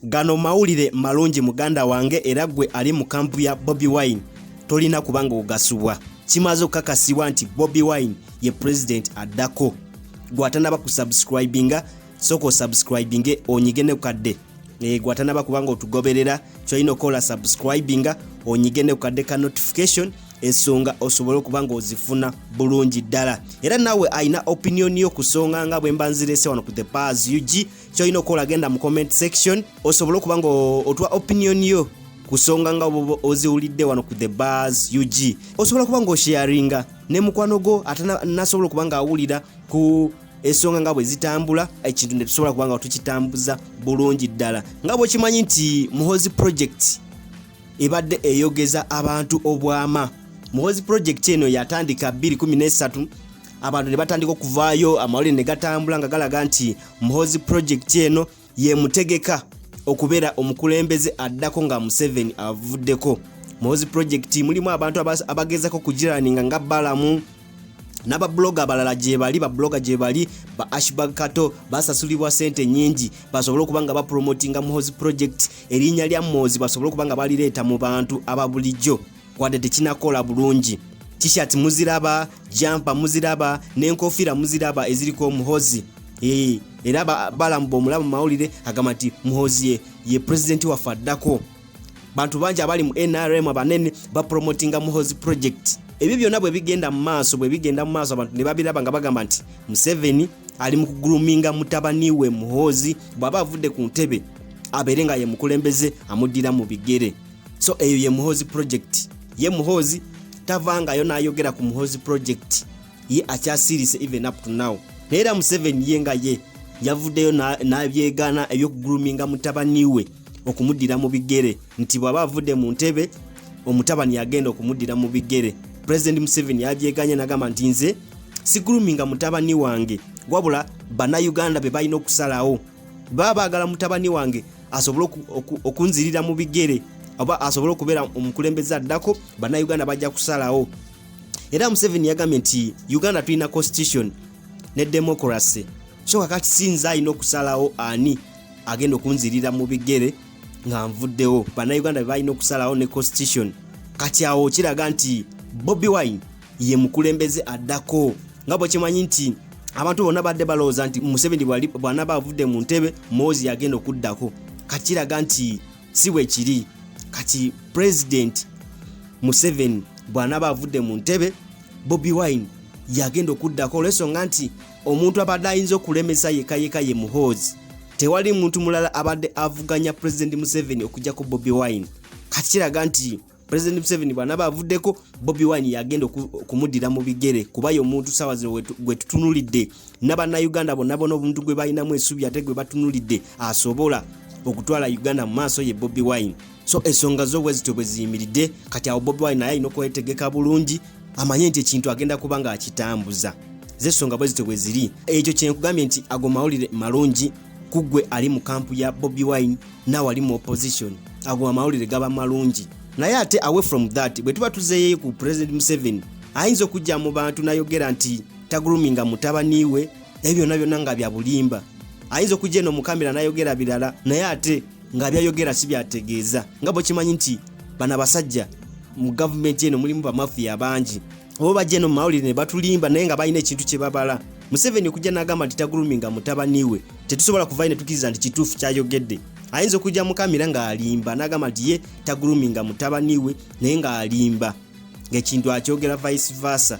Gano mawulire malungi muganda wange, era gwe ali mu kampu ya Bobi Wine tolina kubanga ogasubwa. Kimaze okukakasibwa nti Bobi Wine ye president addako. Gwe atanaba kusubscribinga, sooka osubscribinge onyige ne kukadde. Gwe atanaba kubanga otugoberera, kyolina okukola subscribinga onyige ne kukadde ka notification, ensonga osobole okuba nga ozifuna bulungi ddala. Era naawe alina opinion yo kusonga nga bwe mba nzirese wano ku The Buzz UG, kyolina okukola genda mu comment section osobole okuba nga otuwa opinion yo kusonga nga bwoba oziwulidde wano ku The Buzz UG. Osobola kuba nga osharinga ne mukwano gwo ate nasobola okuba nga awulira ku ensonga nga bwe zitambula, ekintu ne tusobola kuba nga tukitambuza bulungi ddala. Nga bwekimanyi nti Muhoozi Project ebadde eyogeza abantu obwama. Muhoozi Project eno yatandika 2013, abantu ne batandika okuvaayo, amawulire ne gatambula nga galaga nti Muhoozi Project eno yemutegeka okubeera omukulembeze addako nga Museveni avuddeko. Muhoozi Project mulimu abantu abagezako kugiraninga nga Balamu n'ababuloga abalala gye bali, babuloga gye bali, ba Ashbag Kato basasulibwa sente nyingi basobole okuba nga bapromotinga Muhoozi Project, erinnya lya Muhoozi basobole okuba nga balireeta mu bantu aba bulijjo, wadde tekinakola bulungi. T-shirt muziraba, jumper muziraba, n'enkofiira muziraba eziriko Omuhozi. Era Balamu bw'omulaba mu mawulire agamba nti Muhoozi ye pulezidenti waffe addako. Bantu bangi abali mu NRM abanene bapromotinga Muhoozi Project. Ebyo byonna bwe bigenda mu maaso, bwe bigenda mu maaso, abantu ne babiraba nga bagamba nti Museveni ali mu kugroominga mutabani we Muhoozi, bw'aba avudde ku ntebe abeere nga ye mukulembeze amuddira mu bigere. So eyo ye Muhoozi Project. Ye Muhoozi tavangayo n'ayogera ku Muhoozi Project, ye akyasirise even up to now. Naye era Museveni ye nga ye yavuddeyo n'abyegaana ebyokugroominga mutabani we okumuddira mu bigere, nti bw'aba avudde mu ntebe omutabani yagenda okumuddira mu bigere. President Museveni yabyeganye n'agamba nti nze sigroominga mutabani wange, wabula Bannayuganda be balina okusalawo baba baagala mutabani wange asobole okunzirira mu bigere oba asobole okubeera omukulembeze addako. Bannayuganda bajja kusalawo. Era Museveni yagambye nti Uganda tulina constitution ne democracy, so kakati sinza alina okusalawo ani agenda okunzirira mu bigere nga nvuddewo. Bannayuganda be balina okusalawo ne constitution. Kati awo kiraga nti Bobi Wine ye mukulembeze addako, nga bwekimanyi nti abantu bonna badde balowooza nti Museveni bw'anaaba avudde mu ntebe Muhoozi yagenda okuddako. Kati kiraga nti si bwe kiri. Kati President Museveni bw'anaaba avudde mu ntebe, Bobi Wine yagenda okuddako, olw'ensonga nti omuntu abadde ayinza okulemesa yeka yeka ye Muhoozi. Tewali muntu mulala abadde avuganya President Museveni okujjako Bobi Wine. Kati kiraga nti President Museveni bw'anaaba avuddeko, Bobi Wine yagenda okumuddira mu bigere, kuba ye omuntu saawa zino gwe tutunulidde n'Abannayuganda bonna bona, obuntu gwe balinamu essuubi ate gwe batunulidde asobola okutwala Uganda mu maaso ye Bobi Wine. So ensonga zo bwe zityo bwe ziyimiridde. Kati awo Bobi Wine naye alina okwetegeka bulungi, amanye nti ekintu agenda kuba ng'akitambuza. Zensonga bwe zityo bwe ziri. Ekyo kyenkugambye nti ago mawulire malungi ku ggwe ali mu kampu ya Bobi Wine naawe ali mu opposition, ago amawulire gaba malungi. Naye ate away from that, bwe tuba tuzeeyo ku President Museveni, ayinza okujja mu bantu nayogera nti tagroominga mutabani we, ebyo byonna byonna nga bya bulimba. Ayinza okujja eno mu kamera nayogera birala, naye ate nga byayogera si byategeeza. Nga bwekimanyi nti bano abasajja mu gavumenti eno mulimu bamafiya bangi, oba bajja eno mu mawulire ne batulimba, naye nga balina ekintu kye babala. Museveni okujja n'agamba nti tagroominga mutabani we, tetusobola kuvayo ne tukkiriza nti kituufu kyayogedde. Ayinza okujja mu kamera ng'alimba n'agamba nti ye tagroominga mutabani we, naye ng'alimba, ng'ekintu akyogera vice versa.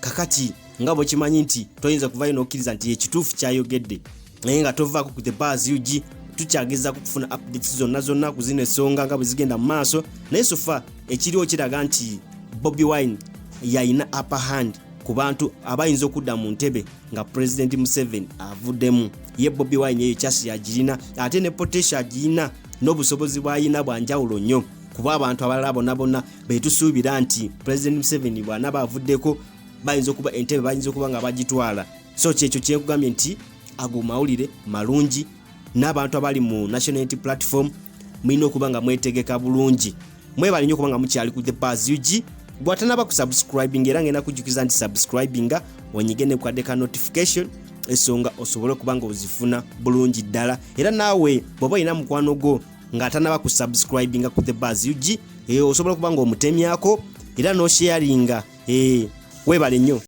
Kakati nga bwekimanyi nti toyinza kuvayo n'okkiriza nti ekituufu kyayogedde, naye nga tovaako ku The Buzz UG, tukyagezaako okufuna updates zonna zonna ku zino ensonga nga bwe zigenda mu maaso. Naye so far ekiriwo kiraga nti Bobi Wine yalina upper hand ku bantu abayinza okudda mu ntebe nga President Museveni avuddemu. Ye Bobi Wine eyo kyasi yagirina, ate ne potential agirina, n'obusobozi bw'ayina bwa njawulo nnyo kuba abantu abalala bonna bonna betusuubira nti President Museveni bw'anaaba avuddeko bayinza okuba entebe bayinza okuba nga bagitwala. So kyekyo kyenkugambye nti ago mawulire malungi, n'abantu abali mu National Unity Platform mulina okuba nga mwetegeka bulungi. Mwebale nnyo okuba nga mukyali ku The Buzz UG. Bw'atanaba kusubscribing, era ngenda kujjukiza nti subscribinga onyige ne kukadde ka notification. Ensonga osobole okuba nga ozifuna bulungi ddala. Era naawe bw'oba olina mukwano gwo ng'atanaba ku subscribinga ku The Buzz UG, osobola okuba nga omutemyako era n'osharinga. Weebale nnyo.